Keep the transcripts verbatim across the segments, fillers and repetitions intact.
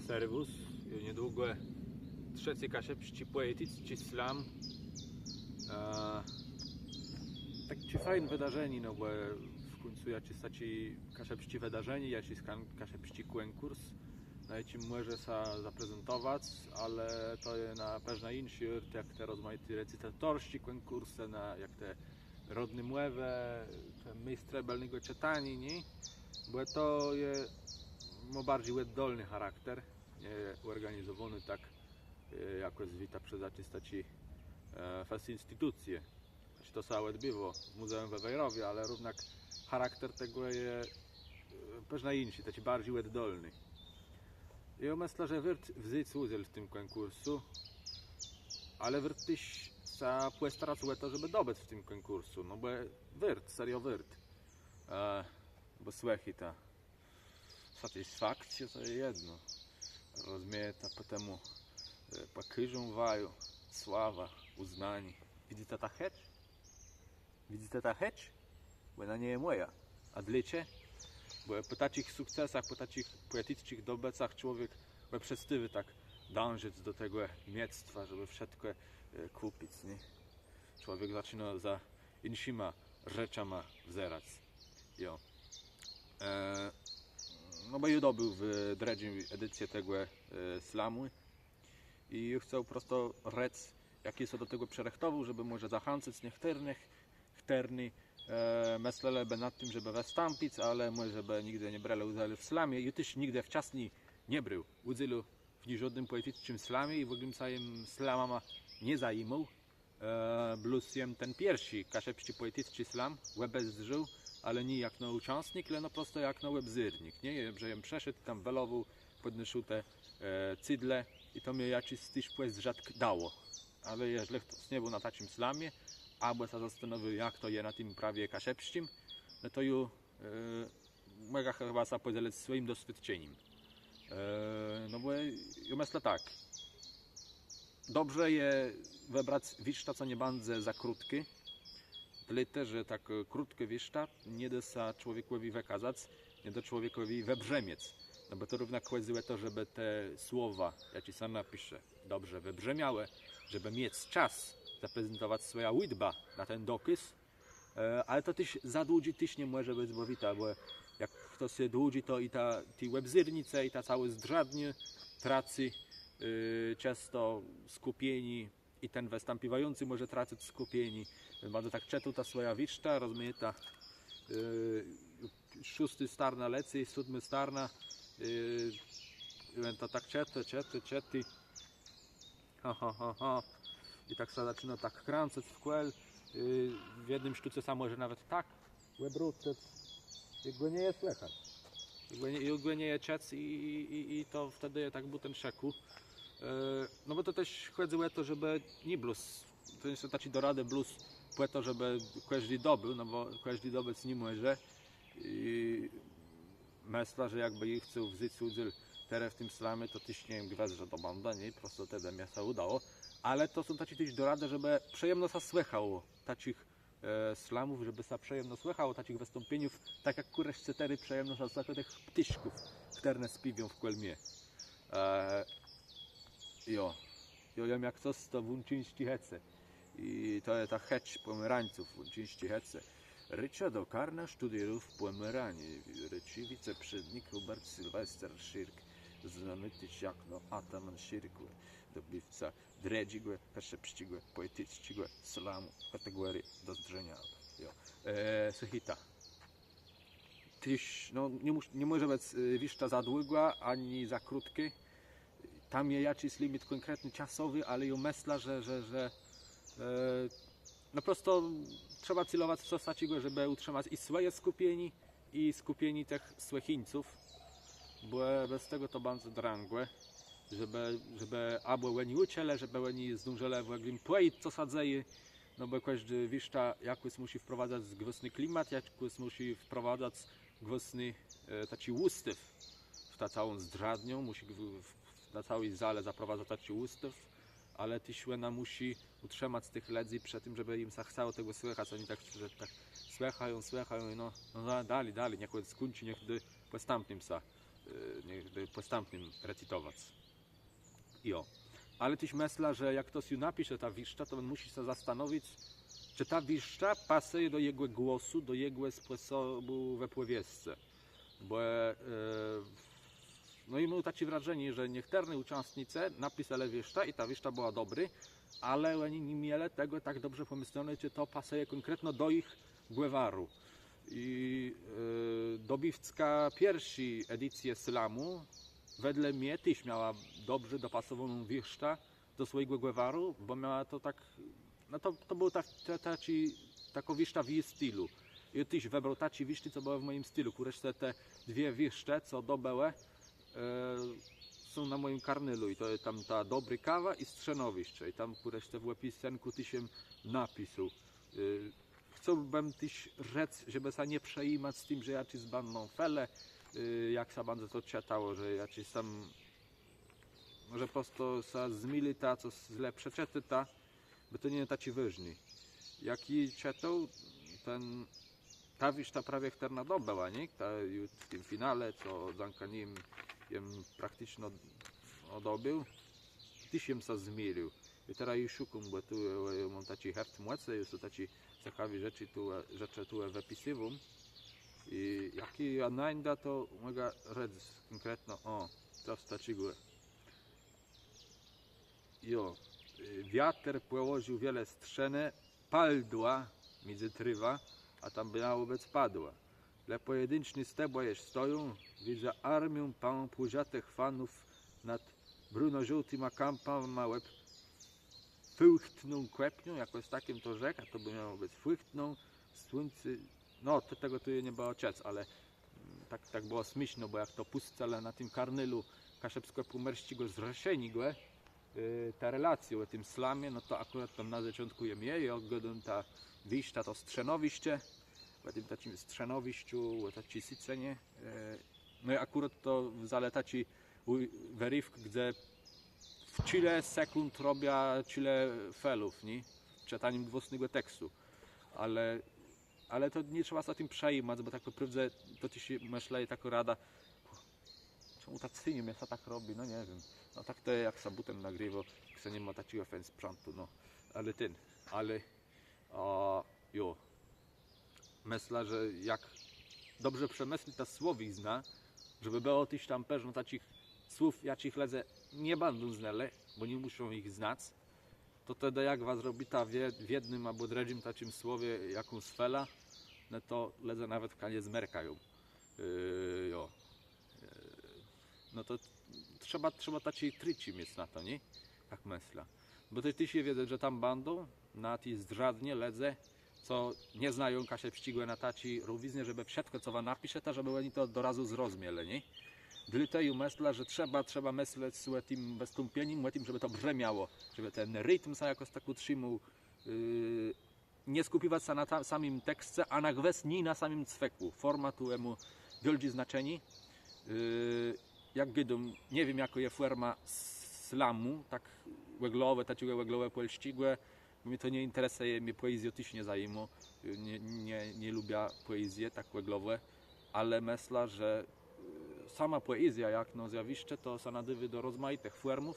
Serwùs, niedługò trzecy kaszëbsczi pòeticczi slam. Taczé fejn wëdarzenié, no bò w kùńcu jaczés taczé kaszëbsczé wëdarzenié, jaczis kaszëbsczi kònkùrs, na jaczim mòże sã zaprezentowac, ale to je na pewno jinszi ôrt jak te rozmajité recytatorsczé kònkùrsë, jak te Rodné Mòwë, te Méstrë Bëlnégò Czëtaniô, nié? Bò to je, mô barżi òddolny charakter, nié je òrganizowóny tak jakò zwëkle przez jaczés taczé fest institucje. Znaczi to sã òdbiwô w mùzeùm we Wejrowie, ale równak charakter tegò je pewno jinszi, taczi barżi òddolny. I jô mëszlã, że wôrt wząc ùdzél w tim kònkùrsu, ale wôrt téż sã pòstarac ò to, żebë dobëc w tim kònkùrsu, no bò wôrt, serio wôrt. Bò słëchôj, ta satisfakcjô to je jedno. Rozmiejeta, pòtemù pòkôżą waju sławã, ùznanié. Widzyta tã chëcz? Widzyta tã chëcz? Bò òna nie je mòja. A dlôcze? Bò pò taczich sukcesach, pò taczich pòeticczich dobëcach człowiek òprzestôwô tak dążëc do tegò miectwa, żebë wszëtkò kùpic, nié? Człowiek zaczinô za jinszima rzeczama wzerac. Jo. No bò jô dobéł w drëdżi edicje tegò slamù. I jô chcã prosto rzec, jak jô sã do tegò przërëchtowôł, żebë mòże zachãcëc niechtërnëch, chtërny mëslelë bë nad tim, żebë wëstąpic, ale mòże bë nigdë nie brelë ùdzélu w slamie. Jô téż nigdë wczasni nie brôł ùdzélu w niżódnym pòeticczim slamie i w ògle sã jem slamama nie zajimôł. Blós jem ten pierszi kaszëbsczi pòeticczi slam òbezdrzôł, ale nié jakno ùczãstnik, leno prosto jakno òbzérnik, nié? Że jem przëszedł, tam welowôł, pòdnôszôł te cédle i to mie jaczis téż pòzdrzatk dało. Ale jeżlë chtos nie béł na taczim slamie abò sã zastanowiôł, jak to je na tim prawie kaszëbsczim, no to ju mògã chëba sã pòdzelëc swòjim doswiôdczenim. No bò jô mëszlã tak. Dobrze je wëbrac wiérztã, co nie bãdze za krótkô. Dlôte że tak krótkô wiérzta nie dô sã człowiekòwi wëkazac, nie dô człowiekòwi wëbrzëmiec. No bò to równak chòdzy ò to, żebë te słowa, jaczé sã napisze, dobrze wëbrzëmiałë, żebë miec czas zaprezentowac swòjã ùdbã na ten dokôz. Ale to téż za dłudżi téż nie mòże bëc, bò wiéta, bò jak chtos je dłudżi, to i ta, ti òbzérnicë, i ta całô zdrzadniô tracy czãsto skùpienié, i ten wëstãpiwający mòże tracëc skùpienié. Bãdze tak czëtôł tã swòjã wiérztã, rozmiejeta, szóstô starna lecy, sódmô starna, i òn to tak czëtô, czëtô, czëtô. Ha, ha, ha, ha. I tak sã zaczinô tak krãcëc w kòle. W jednym sztóce sã mòże nawet tak òbrócëc. Jegò nie je słëchac. Jegò nie je czëc i to wtedë je tak bùten szëkù. No bò to téż chòdzy ò to, żebë nie blós, to nie są taczé doradë blós pò to, żebë kòżdi dobéł, no bò kòżdi dobëc ni mòże. I mëszlã, że jakbë jô chcôł wząc ùdzél terô w tim slamie, to téż nie jem gwës, że dobãdã, nié? Prosto tedë mie sã ùdało. Ale to są taczé téż doradë, żebë przëjemno sã słëchało taczich slamów, żebë sã przëjemno słëchało taczich wëstãpieniów, tak jak kùreszce terô przëjemno sã słëchô tëch ptôszków, chtërne spiéwają w kòle mie. Jo. Jo, jem jak cos, to Włączyńsczi Hece. I to je ta chëcz Pòmerańców, Włączyńsczi Hece. Rëczã do karna sztudérów Pòmeranie rëczi wiceprzédnik Hubert Sylwester Szirk, znóny téż jakno Ataman Szirkù, dobiwca drëdżégò kaszëbsczégò pòeticczégò slamù w kategórii dozdrzeniałi. Jo. Słëchôjta. Téż, no, nie mòże bëc wiérzta za długô ani za krótkô. Tam je jaczis limit kònkretny czasowi, ale jô mëszlã, że, że, że no prosto trzeba celowac w cos taczégò, żebë ùtrzëmac i swòje skùpienié, i skùpienié tëch słëchińców, bò bez tegò to baro drãgò, żebë, żebë abò òni ùczëlë, żebë òni zdążëlë w ògle pòjąc, co sã dzeje. No bò kòżdô wiérzta jakòs mùszi wprowadzac gwôsny klimat, jakòs mùszi wprowadzac gwôsny taczi ùstôw w tã całą zdrzadniã, mùszi na całi zalë zaprowadzac taczi ùstôw, ale téż òna mùszi ùtrzëmac tëch lëdzy przë tim, żebë jim sã chcało tegò słëchac. Òni tak słëchają, słëchają i no, no dali, dali, niech òn skùńczi, niech dô pòstãpnym sã e, niech by pòstãpnym recytowac. Jo. Ale téż mëszlã, że jak chtos ju napisze tã wiérztã, to òn mùszi sã zastanowic, czë ta wiérzta pasëje do jegò głosu, do jegò spòsobù wëpòwiescë. Bò, e, no i móm taczé wrażenié, że niechtërny ùczãstnicë napiselë wiérztã i ta wiérzta bëła dobrô, ale òni ni mielë tegò tak dobrze pòmëszloné, czë to pasëje kònkretno do jich gwaru. I, e, dobiwczka pierszi edicje slamù, wedle mie, téż miała dobrze dopasowóną wiérztã do swòjégò gwaru, bò miała to tak, no to, to bëło tak, ta, taczi, takô wiérzta w ji stilu. I téż wëbrôł taczé wiérztë, co bëłë w mòjim stilu. Kù reszce te dwie wiérztë, co dobëłë, e, są na mòjim kanôlu i to je tam ta Dobrô kawa i Strzënowiszcze. I tam kù reszce w òpisënkù téż jem napisôł. E, chcôłbëm téż rzec, żebë sã nie przejimac z tim, że jaczés bãdą fele, e, jak sã bãdze to czëtało, że jaczés tam, że prosto sã zmilita, cos zle przeczëtôta, bò to nie je taczé wôżné. Jak jô czëtôł, ten, ta wiérzta prawie, chtërna dobëła, nié? Ta ju w tim finale, co dzãka nim jem prakticzno ò-, òdobéł, téż jem sã zmilił. I terô ju szukóm, bò tu, e, móm taczi heft mòcë, ju są taczé cekawé rzeczë tu, e, rzeczë tu, e, wëpisywóm. I jak jô nańdã, to mògã rzec kònkretno, ò, cos taczégò. Jo, e, wiater pòłożił wiele strzënë, paldła midzë trôwã, a tam miało bëc padła. Le pòjedinczné stebła jesz stoją, widzã armiã pã-, pùzatëch fanów nad bruno-żôłtima kãpama òb fùchtną kòpnią, jakòs tak jem to rzekł, a to bë miało bëc fùchtną, słuńce, no, to, tegò tu nie bëło czëc, ale, mm, tak, tak bëło smiészno, bò jak to pùscëlë na tim kanôlu Kaszëbskò-Pòmòrsczégò Zrzeszeniô, e, tã relacjã ò tim slamie, no to akùrat tam na zôczątkù jem jô, jô gôdóm ta wiérzta, to Strzënowiszcze, ò tim taczim Strzënowiszczu, ò taczi sëcënie, e, no i akùrat to wzãlë taczi ù-, wëriwk, gdze w czile sekùnd robiã czile felów, nié? Czëtanim własnégò tekstu. Ale, ale to nie trzeba sã tim przejimac, bò tak pò prôwdze to téż, mëszlã, takô rada. Czemù tak sënie mie sã tak robi? No nie wiém. No tak to je, jak sã bùten nagriwô, jak sã ni mô taczégò fejn sprzãtu, no. Ale ten, ale, a, jo. Mëszlã, że jak dobrze przemëslita słowiznã, żebë bëło téż tam pewno taczich słów, jaczich lëdze nie bãdą znelë, bò nie mùszą jich znac, to tedë jak wa zrobita w je-, w jednym abò drëdżim taczim słowie jakąs felã, no to lëdze nawetka nie zmerkają. Yy, jo. Yy, no to trzeba, trzeba taczé triczi miec na to, nié? Tak mëszlã. Bò to téż je wiedzec, że tam bãdą na ti zdrzadnie lëdze, co nie znają kaszëbsczégò na taczi rówiznie, żebë wszëtkò, co wa napiszeta, żebë òni to do razu zrozmielë, nié? Dlôte jô mëszlã, że trzeba, trzeba mëslec ò tim wëstąpienim, ò tim, żebë to brzëmiało, żebë ten ritm sã jakòs tak ùtrzimôł, yy, nie skùpiwac sã na ta-, samim teksce, a na gwës nié na samim cwekù. Fòrma tu mô wiôldżé znaczenié. Yy, jak gôdóm, nie wiém, jakô je fòrma s-, slamù, tak òglowò, taczégò òglowò pòlsczégò. Mie to nie jinteresëje, mie pòezjô téż nie zajimô. Nie, nie, nie lubiã pòezje tak òglowò, ale mëszlã, że, yy, sama pòezjô, jak no zjawiszcze, to sã nadôwô do rozmajitëch fòrmów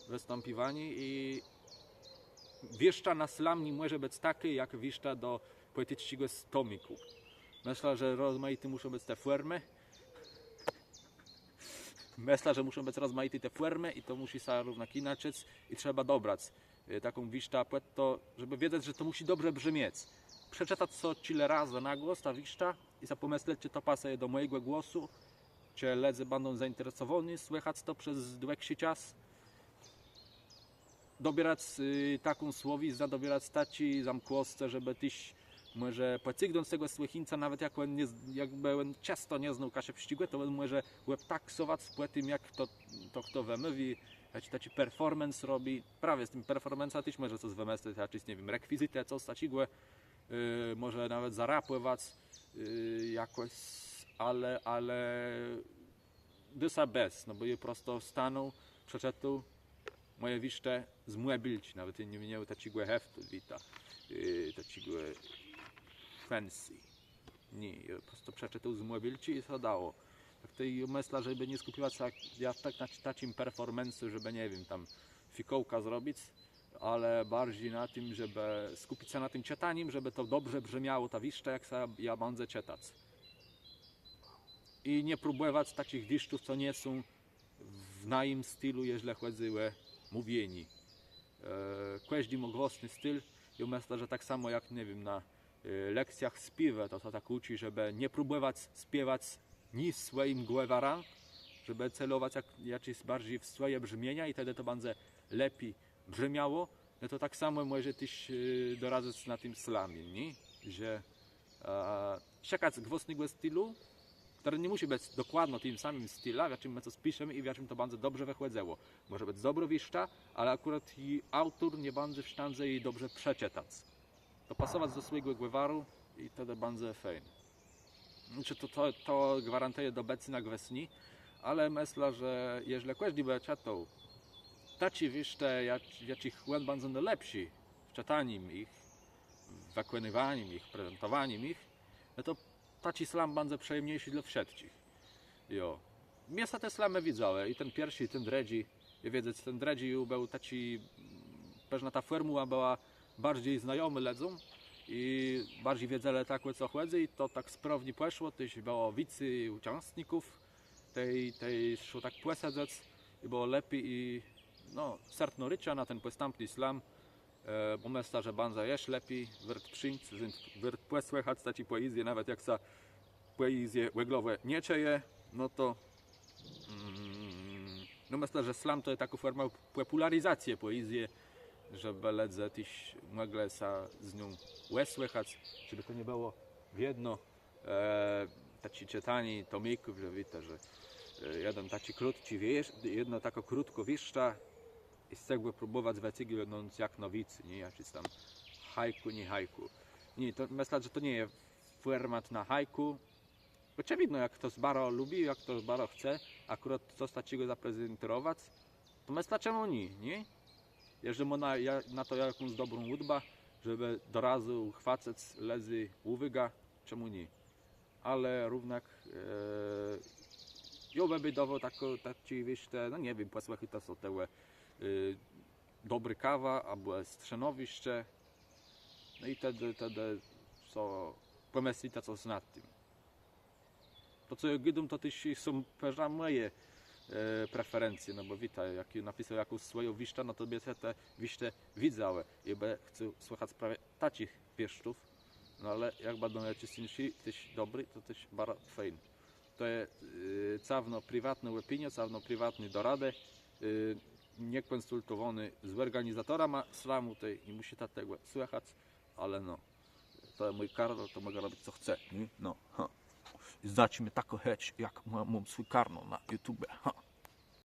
wëstãpiwaniô i wiérzta na slam ni mòże bëc takô, jak wiérzta do pòeticczégò tomikù. Mëszlã, że rozmajité mùszą bëc te fòrmë. Mëszlã, że mùszą bëc rozmajité te fòrmë i to mùszi sã równak jinaczi i trzeba dobrac, e, taką wiérztã pòd to, żebë wiedzec, że to mùszi dobrze brzëmiec. Przeczëtac so czile razy na głos tã wiérztã i zapòmëslec, czë to pasëje do mòjégò głosu, czë lëdze bãdą zainteresowóny słëchac to przez dłëgszi czas. Dobierac, y, taką słowiznã, dobierac taczé zamkłoscë, żebë téż mòże pòcygnąc tegò słëchińca, nawet jak òn nie z-, jakbë òn czësto nie znôł kaszëbsczégò, to òn mòże òbtaksowac pò tim, jak to, to chto wëmówi, jaczi taczi performance robi. Prawie z tim performance'a téż mòże cos wëmëslec, jaczés, nie wiém, rekwizytë, cos taczégò, y, mòże nawet zarapòwac, y, jakòs, ale, ale dô sã bez, no bò jô prosto stanął, przeczëtôł mòje wiérztë z mòbilczi, nawet nie miôł taczégò heftu, wita, y, taczégò fancy. Nié, jô prosto przeczëtôł z mòbilczi i sã dało. Tej mëszlã, żebë nie skùpiwac sã jaż tak na taczim performansu, żebë, nie wiém, tam fikòłka zrobic, ale barżi na tim, żebë skùpic sã na tim czëtanim, żebë to dobrze brzëmiało, ta wiérzta, jak sã jã bãdze czëtac. I nie próbòwac taczich wiérztów, co nie są w najim stilu, jeżlë chòdzy ò mówienié. Kòżdi mô gwôsny stil. Jô mëszlã, że tak samò jak, nie wiém, na lekcjach spiéwë, to sã tak ùczi, żebë nie próbòwac spiewac ni swòjim głowarã, żebë celowac jak jaczis barżi w swòje brzmienia i tedë to bãdze lepi brzëmiało. No to tak samò mòże téż doradzëc na tim slamie, nié? Że szëkac gwôsnégò stilu, chtëren nie mùszi bëc dokładno tim samim stilã, w jaczim më cos piszemë i w jaczim to bãdze dobrze wëchòdzëło. Mòże bëc dobrô wiérzta, ale akùrat ji aùtór nie bãdze w sztãdze ji dobrze przeczëtac. Dopasowac do swòjégò głowaru i tedë bãdze fejn. Znaczi, to, to, to gwarantëje dobëcé na gwës nié, ale mëszlã, że jeżlë kòżdi bë czëtôł taczé wiérztë, w jaczich òn bãdze nôlepszi w czëtanim jich, w wëkònywanim jich, w prezentowanim jich, no to taczi slam bãdze przëjemniészi dlô wszëtczich. Jo. Mie sã te slamë widzałë, i ten pierszi, i ten drëdżi. Jô widzã, ten drëdżi ju béł taczi, pewno ta fòrmùła bëła barżi znajomô lëdzóm i barżi wiedzelë tak, ò co chòdzy, i to tak sprôwnie pòszło, téż bëło wicy ùczãstników, tej, tej szło tak pòsedzac i bëło lepi i, no, sertno rôczã na ten pòstãpny slam, bò mëszlã, że bãdze jesz lepi, wôrt przińc, wôrt pòsłëchac taczi pòezje, nawet jak sã pòezje òglowò nie czëje, no to, no, mëszlã, że slam to je takô fòrma pòpùlarizacje pòezje, żebë lëdze téż mòglë sã z nią òsłëchac, żebë to nie bëło wiedno taczé czëtanié tomików, że wiéta, że jeden taczi krótczi wiérz, jedna takô krótkô wiérzta i z tegò próbòwac wëcygnąc jak nôwicy, nié? Jaczis tam haiku, nié haiku. Nié, to mëszlã, że to nie je fòrmat na haiku. Òczëwidno, jak chtos baro lubi, jak chtos baro chce akùrat cos taczégò zaprezentérowac, to mëszlã, czemù nié, nié? Jeżlë mô na to jakąs dobrą ùdbã, żebë do razu chwacëc lëdzy ùwôgã, czemù nié? Ale równak jô bë bédowôł taczé wiérztë, no nie wiém, pòsłëchôjta so tegò Dobrô kawa abò Strzënowiszcze. No i tedë, tedë so pòmëslita cos nad tim. To, co jô gôdóm, to téż są pewno mòje preferencje, no bò wiéta, jak jô napisôł jakąs swòjã wiérztã, no to bë sã te wiérztë widzałë. Jô bë chcôł słëchac prawie taczich wiérztów, no ale jak bãdą jaczés jinszé téż dobré, to téż baro fejn. To je całowno priwatnô òpiniô, całowno priwatné doradë, niekònsultowóné z òrganizatorama slamù, tej nie mùszita tegò słëchac, ale no. To je mój kanôł, to mògã robic, co chcã, nié? No, ha. I znaczi mie tak chëc, jak móm swój kanôł na YouTube, ha.